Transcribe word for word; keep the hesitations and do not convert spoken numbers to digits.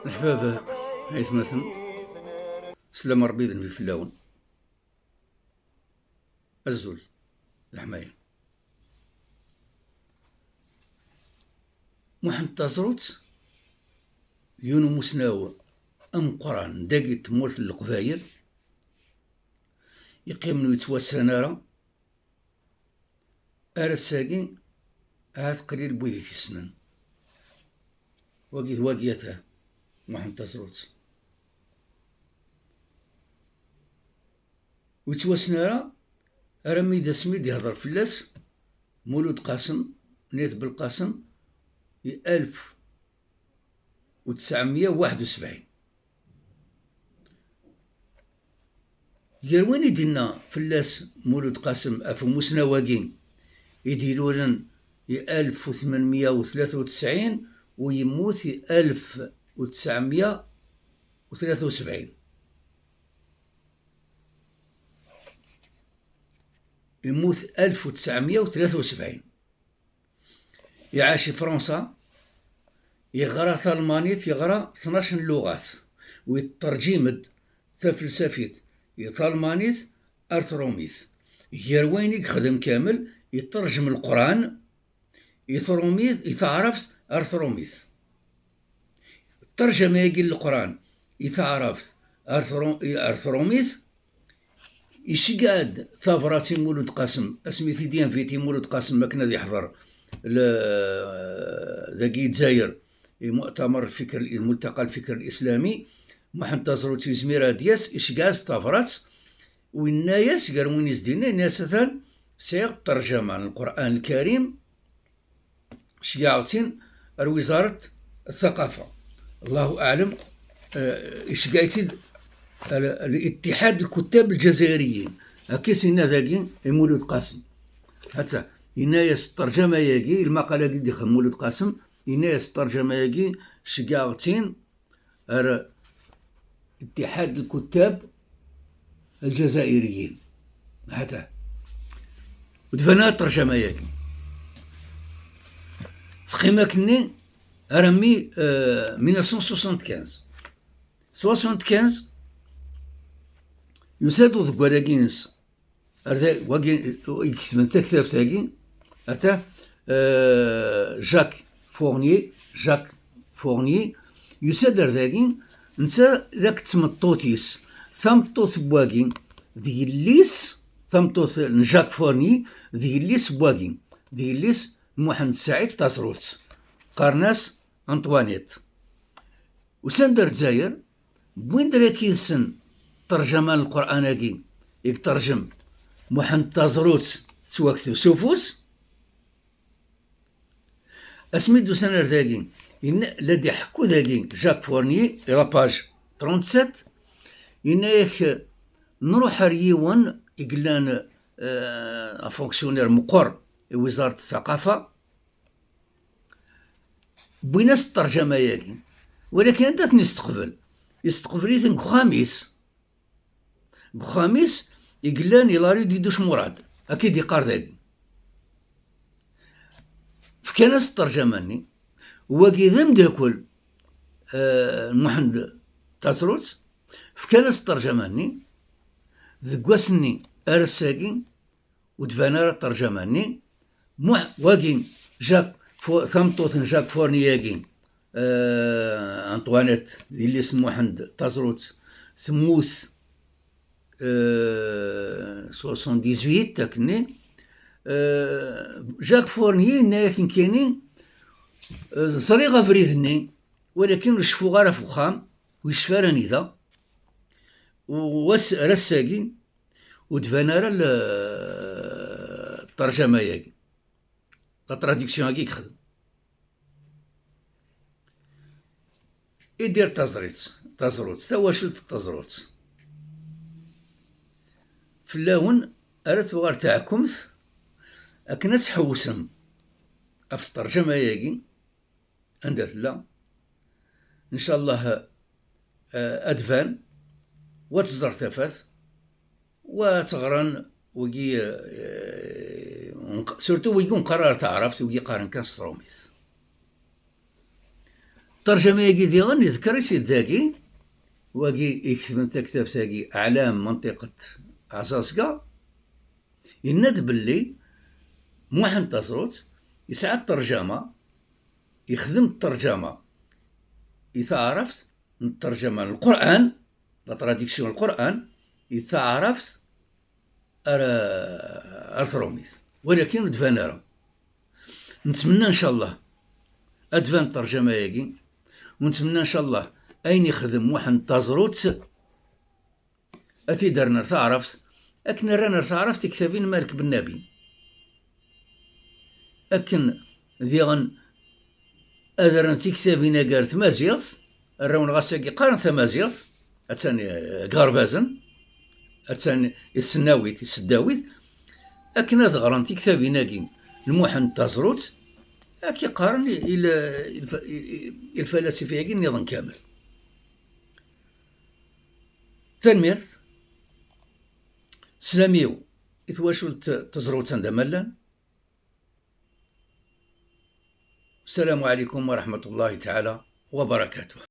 Leḥbab, aytmaten, sslam Ṛebbi d nnbi fell-awen. Azul, leḥmaya. Muḥend Taẓrut, yiwen umusnaw ameqqran dagi n tmurt n Leqbayel, yeqqimen ur yettwassen ara, ar ass-agi ahat qlil n wid i t-issnen. Wagi d wagi ata, Muḥend Taẓrut. Ur yettwassen ara, armi d asmi d-yehder fell-as Mulud Qasem, n At Belqasem, i alef u tesɛemya u waḥed u sebɛin. Gar win i d-inna fell-as Mulud Qasem ɣef umusnaw-agi i d-ilulen i alef u tmenmya u tlata u tesɛin u yemmut i alef u tesɛemya u tlata u sebɛin. Yemmut alef u tesɛemya u tlata u sebɛin. Iɛac i Fransa, yeɣra talmanit, yeɣra tnac n lluɣat, u yetterǧim-d tafelsafit i talmanit ar trumit. Gar wayen i yexdem kamel, yetterǧem Leqran i trumit, i taɛrabt ar trumit. Ṭṭerjama-agi n Leqran i taɛrabt ar tru-, ar trumit, iceggeɛ-d tabrat i Mulud Qasem, asmi t-id-inviti Mulud Qasem akken ad iḥḍer le-, dagi i Dzayer, i mu'tamar lfikr, i multaqa lfikr lislami, Muḥend Taẓrut ur yezmir ad d-yas, iceggeɛ-as tabrat, u yenna-yas, gar win i s-d-yenna, yenna-yas: "Atan sɛiɣ ṭṭerjama n Lqur'an Lkarim, ceggɛeɣ-tt-in ar wizaret ttaqafa." Allahu aɛlem, eh, iceggeɛ-itt-id al-, al-Ittihad Lkuttab Lǧazayriyin. Akka i s-yenna dagi i Mulud Qasem. Hatta, yenna-yas ṭṭerjama-agi, lmaqala-agi d-ixdem Mulud Qasem, yenna-yas ṭṭerjama-agi, ceggɛeɣ-tt-in ar Ittihad Lkuttab Lǧazayriyin. Hatta. U tban ara ṭṭerjama-agi. Teqqim akkenni armi, euh, mille neuf cent soixante-quinze. Soixante-quinze, yusa-d uḍeggal-agi-ines ar da-, wagi i iketben taktabt-agi, ata, euh, Jacques Fournier, Jacques Fournier, yusa-d ar dagi, netta la d tmeṭṭut-is, tameṭṭut n wagi, d yelli-s, tameṭṭut n Jacques Fournier, d yelli-s n wagi, d yelli-s n Muḥend Saɛid Taẓrut, qqaren-as Antoinette. Usan-d ar Lezzayer, wwin-d ar yaki yid-sen ṭṭerjama n Lqur'an-agi i yeṭṭerjem Muḥend Taẓrut, tettwakteb s ufus. Asmi d-usan ar dagi, yenna-, la d-iḥekku dagi Jacques Fournier, i la page trente-sept, yenna-yak: "Nruḥ ar yiwen i yellan, euh, un fonctionnaire meqqer i wizaret ttaqafa, wwin-as ṭṭerjama-agi. Walakin anda ten-isteqbel? Isteqbel-iten deg uxxam-is. Deg uxxam-is i yellan i la rue du Douche Mourad." Akka i d-iqqar dagi. Fkan-as ṭṭerjama-nni. Wagi d ameddakel, eh, n Muḥend Taẓrut. Fkan-as ṭṭerjama-nni. Deg wass-nni ar ass-agi, ur d-tban ara ṭṭerjama-nni. Muḥ-, wagi, Jacques Fo-, tameṭṭut n Jacques Fournier-agi, euh, Antoinette, d yelli-s n Muḥend Taẓrut, temmut, euh, soixante-dix-huit, akkenni. Euh, Jacques Fournier yenna-yak nekkini, euh, ẓriɣ abrid-nni, walakin ur ceffuɣ ara ɣef uxxam, ur yecfi ara anida. U wass, ar ass-agi, ur d-tban ara l-, ṭṭerjama-agi, la traduction-agi i yexdem. Idir Taẓrut, Taẓrut, tawacult n Taẓrut. Fell-awen ara tuɣal teɛkumt akken ad tḥewsem ɣef ṭṭerjama-agi, anda tella. Ncallah, eh, ad tban, wa ad tẓer tafat, wa ad teɣran wigi, eh, surtout wigi ur neqqar ara taɛrabt, wigi qqaren kan s trumit. Ṭṭerjama-agi diɣen, iḍker-itt-id dagi, wagi iketben taktabt-agi, Ɛlam Menṭiqet Ɛẓaẓga, yenna-d belli Muḥend Taẓrut yesɛa ṭṭerjama, yexdem ṭṭerjama i taɛrabt n ṭṭerjama n Lqur'an, la traduction n Lqur'an, i taɛrabt ar, ar trumit. Walakin ur d-tban ara. Nettmenna ncallah ad d-tban ṭṭerjama-agi, u nettmenna ncallah ayen yexdem Muḥend Taẓrut ad t-id-rren ar taɛrabt, akken rran ar taɛrabt tiktabin n Malik Bennabi. Akken diɣen ad rren tiktabin-agi ar tmaziɣt, arraw n ɣas-agi qqaren tamaziɣt, attan, eh, deg iɣerbazen, attan i tesnawit, i tseddawit, akken ad ɣren tiktabin-agi n Muḥend Taẓrut, akka i qqaren i, i, i, i, i lfalasifa-agi nniḍen kamel. Tanemmirt. Sslam-iw i twacult Taẓrut anda ma llan. Ssalamu ɛlikum wa raḥmatullahi taɛala wa barakatuh.